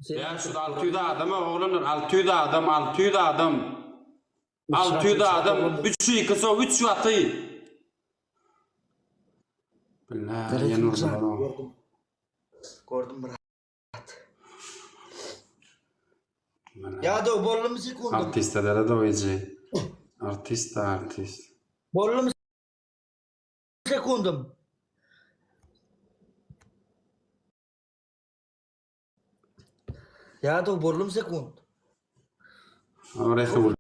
500, 600 adam oglanlar, 600 adam, 600 adam. 600 adam, 3 2 so 3 gaty. Billah, ýene urdular. Gördüm. Gördüm brat. Ýa-da boldumy sekundum? Artist edere doýujy. Artist da artist. Boldumy sekundum? Ýa-da boldumy sekund? Resul.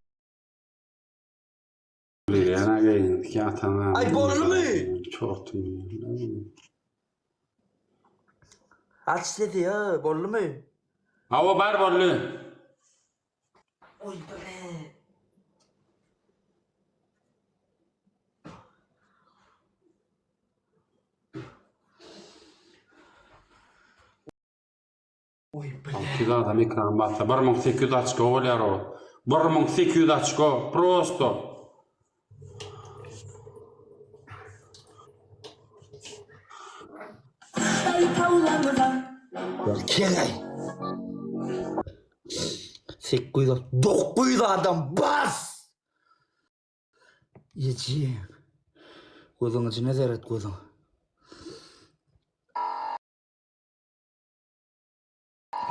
Ýana geýin, ki atana. Aý boldumy? Çortum. Aç sesi ýa, boldumy? Hawa bar boldy. Oý bre. Oý bre. 600 adam ekran bassa 1800 açko bolýar o. 1800 açko prosto. Kelay. 800 900 adam bas. Ýeji. Gözüň içine seret gözüň.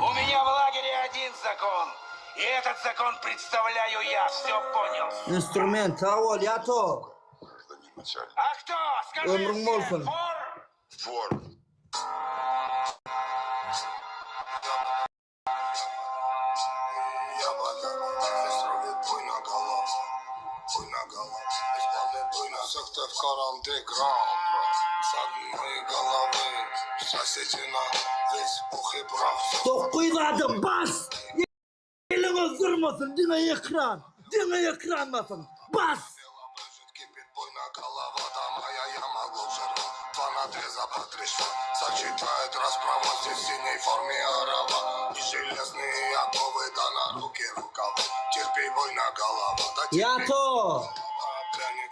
У меня в лагере один закон. И этот закон представляю я. Все понял. Instrument sag bol ýatok. А кто? Скажи Ömrüň все. bolsun. Вор? Вор. Сыктывкар андеграунд, С одной головы Соседи на весь пух и прах 900 adam bas! Eliňiz durmasyn, diňe ekran, diňe ekran basyň. Bas! Кипит буйно голова, да моя яма глубже рва Два надреза по три шва Сочетает расправа здесь в синей форме арава И железные оковы, да на руки рукава Терпи буйно голова, да терпи Ýato! Пряник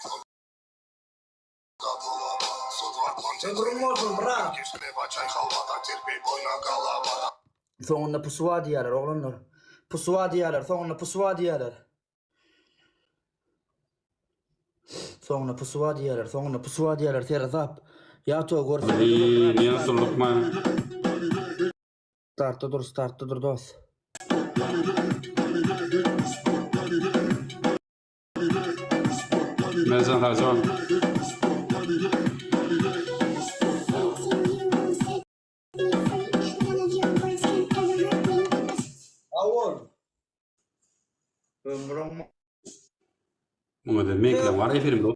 да булава Суд в Атланте Ömrüň bolsun, brat. Хлеба, чай, халва, да терпи буйно голова да Soňunda pusuwa diýerler, oglanlar. Pusuwa diýerler, soňunda pusuwa diýerler. Soňunda pusuwa diýerler, soňunda pusuwa diýerler, seresap. Ýato görse. Eý, men usullukma. Startda dur, startda dur dos. Mercan Hacı Awol. Ömrüň Muňa da meňkiler bar efirimde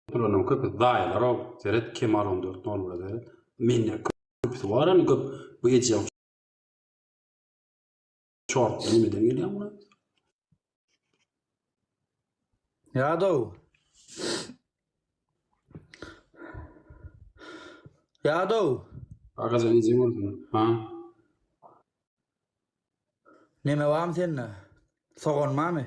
oturanlaryň köpüsi zaýalar ow. Seret Kemal 14 nol bire seret. Mende köpüsi bar ony köp bu ejeň çort nimeden gelýär muňa? Ýadow. Ýadow. Agajan ejeň bolsun. Ha. Neme barmy sende? Sogan barmy?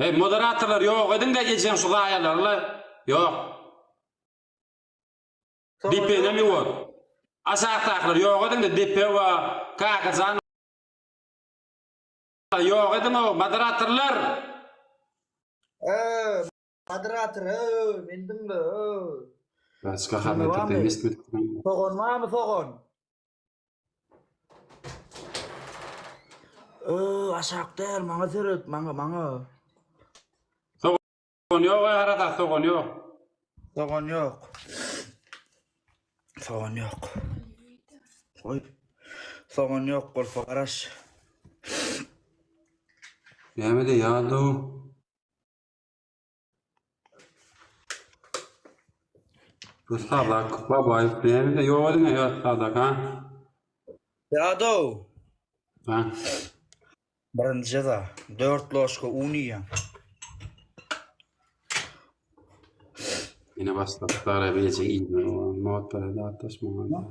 Ey moderatorlar ýok ediň-de ejeň şu zaýalarla. Ýok. Depenem ýok. Aşakdakylar ýok ediň-de depe we Kakajan ýok ediň o moderatorlar. Eee, moderator, eee, meni diňle, eee. Başga Neme habar barmy? eşitmedik. Sogan barmy sogan? Eee, aşak däl, maňa seret, maňa, maňa. Sogan ýok, arada sogan ýok. Sogan ýok. Sogan ýok. Goý. Sogan ýok bolsa garaş. Näme diýýärdi? Bu Sadak Babaýew näme ýok ediň ýa Sadak ha? Ýadow. Ha. Birinji jeza, 4 ložka un iýýäň. Ýene başladylar eýjek iýme. Mod beredi atdaş muňa.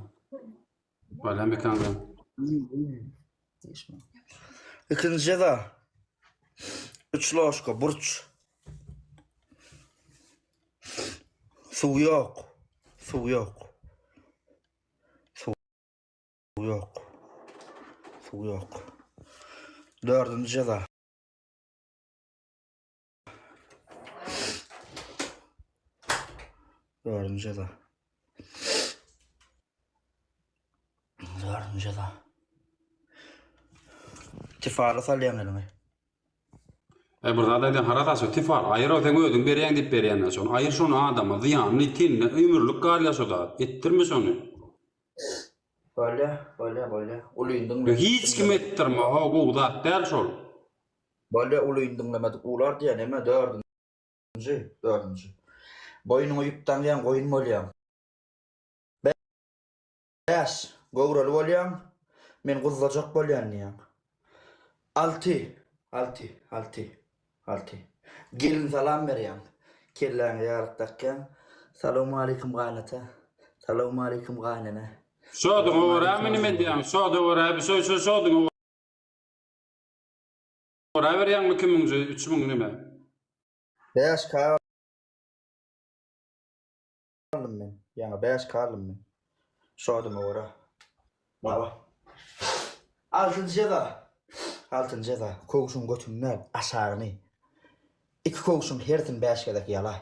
Wala mekanda. Ikinji jeza. 3 ložka burç. Suw ýok. Suw ýok. Suw. ýok. Suw ýok. Dördünji jeza. Dördünji jeza. Dördünji jeza. Tifara salýaň eliňi. E bir zat aýdan harat aşa tifar aýyr o sen özüň berýäň diýip berýänler şony aýyr şony adama zyýanly tenine ömürlik galýar şo zat etdirme şony. Bolýa bolýa bolýa ulyny diňle. Hiç kime etdirme ho gowy zat däl şol. Bolýa ulyny diňlemedik ular diýýä neme dördünji dördünji. Boýnuňa ýüp daňýaň goýun bolýaň. Bäş, göwreli bolýaň, men guzlajak bolýan diýýäň. Alty, alty, alty, alty. Gelin salam berýäň. Kelläňe ýaglyk dakýaň. Salowmaleýkim gaýynata. Salowmaleýkim gaýynene. Şoduňa görämi nime diýýäň? Şoda görä şo şo şoduňa görä berýäňmi iki müňje, üç müň nime? Bäş K aldym men. Ýaňy 5K aldym men. Şodyma görä. Baba. Altynjy jeza. Altynjy jeza. Köwşüň götüni däl, aşagyny. Iki köwşüň hersini 5 gezek ýala.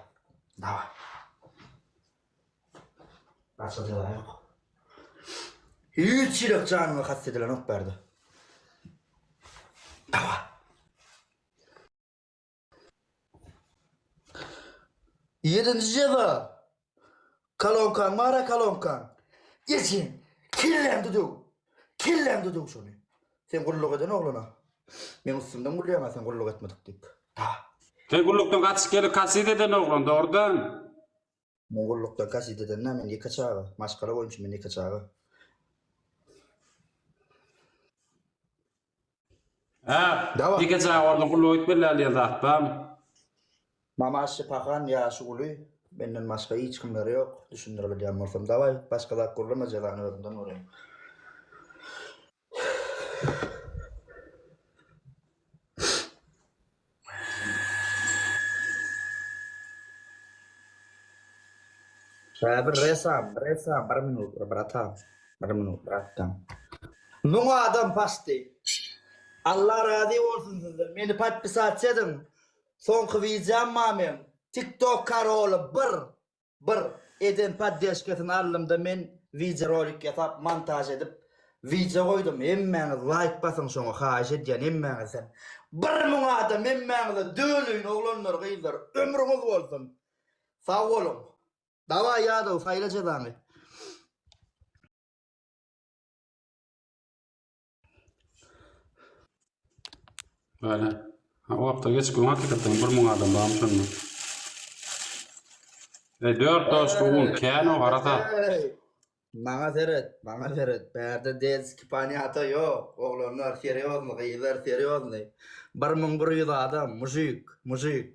Dawa. Başga jeza ýok. Hiç ýürek janyňa kast edilenok bärde. Dawa. Ýedinji jeza. Kolonkaň bar-a kolonkaň. Geçin. Kelläňde döw. Kelläňde döw şony. Sen gulluk eden oglana. Meň üstümden gülýäň-a sen gulluk etmedik diýip. Da. Sen gullukdan gaçyp gelip kasid eden oglan dogrudan. Men gullukdan kasid eden däl, men ýeke çaga. Maşgala boýunça men ýeke çaga. Hä, ýeke çaga bolsaň gulluga gitmeli däl diýen zat barmy? Mamaşy pahan ýaşy uly, menden başga hiç kimleri ýok, düşündirip bilýän bolsam dawaý, başga zat gürleme jezany özüňden göreýin. Häzir Resam, Resam, bir minut, bratan, bir minut, bratdan. Müň adam paşdy. Allah razy bolsun sizden. Meni podpisatsa ediň. Soňky wideom bar meň. TikTok karoly bir. Bir eden poddeşkasyny aldymda men wideo rolik ýasap montaž edip wideo goýdum hemmäňiz laýk basyň şoňa haýyş edýän hemmäňizden 1000 adam hemmäňize döneýin oglanlar gyzlar ömrüňiz bolsun sag boluň dawaý ýadow saýla jezaňy. Böyle. Ha, o hafta geç gün hakykatdan bir müň adam barmy şonda. E, dört dost un kän o harata. Maňa seret, maňa seret. Bärde detski panýata ýok. Oglanlar serýozny, gyzlar serýozny. 1100 adam, mujik, mujik.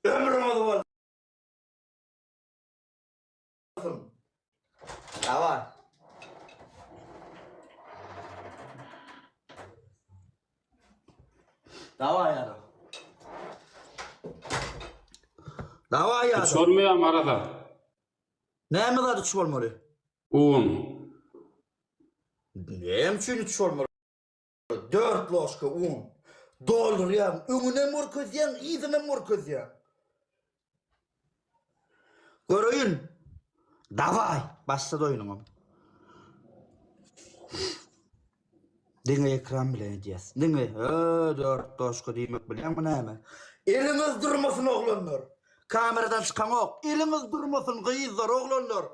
Ömrüňiz bolsun. Daway. Daway ýaly. Daway ýaly. Üç bolmaýar arada. Näme zat üç bolmaly? Un. Näme üçin üç bolmaly? Dört ložka un. Doldurýaň, öňünem görkezýäň, yzynam görkezýäň. Göreýin. Dawaý, başlady oýnuňam. Diňe ekran bilen edýäs. Diňe, ö, dört ložka diýmek bilýäňmi näme? Eliňiz durmasyn oglanlar. Kameradan çykaňok. Eliňiz durmasyn gyzlar, oglanlar.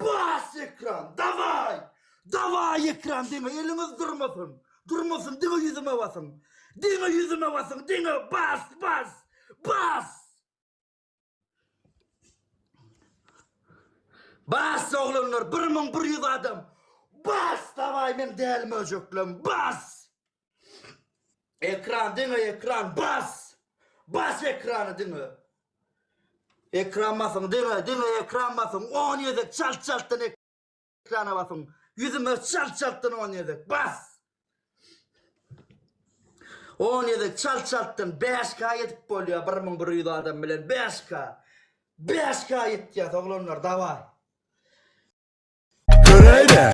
Bas ekran, dawaý! Dawaý ekran diňe eliňiz durmasyn. Durmasyn diňe ýüzüme basyň. Diňe ýüzüme basyň diňe bas bas bas. Bas oglanlar 1100 adam. Bas dawaý men däli möjeklem bas. Ekran diňe ekran bas. Bas ekrany diňe. Ekran basyň diňe diňe ekran basyň 10 gezek çalt çaltdan Ekrana basyň. Ýüzüme çalt çaltdan on gezek bas. On gezek çalt çaltdan 5K ýetip bolýar 1100 adam bilen 5K. 5K ýetýär oglanlar daway. Göräýdä.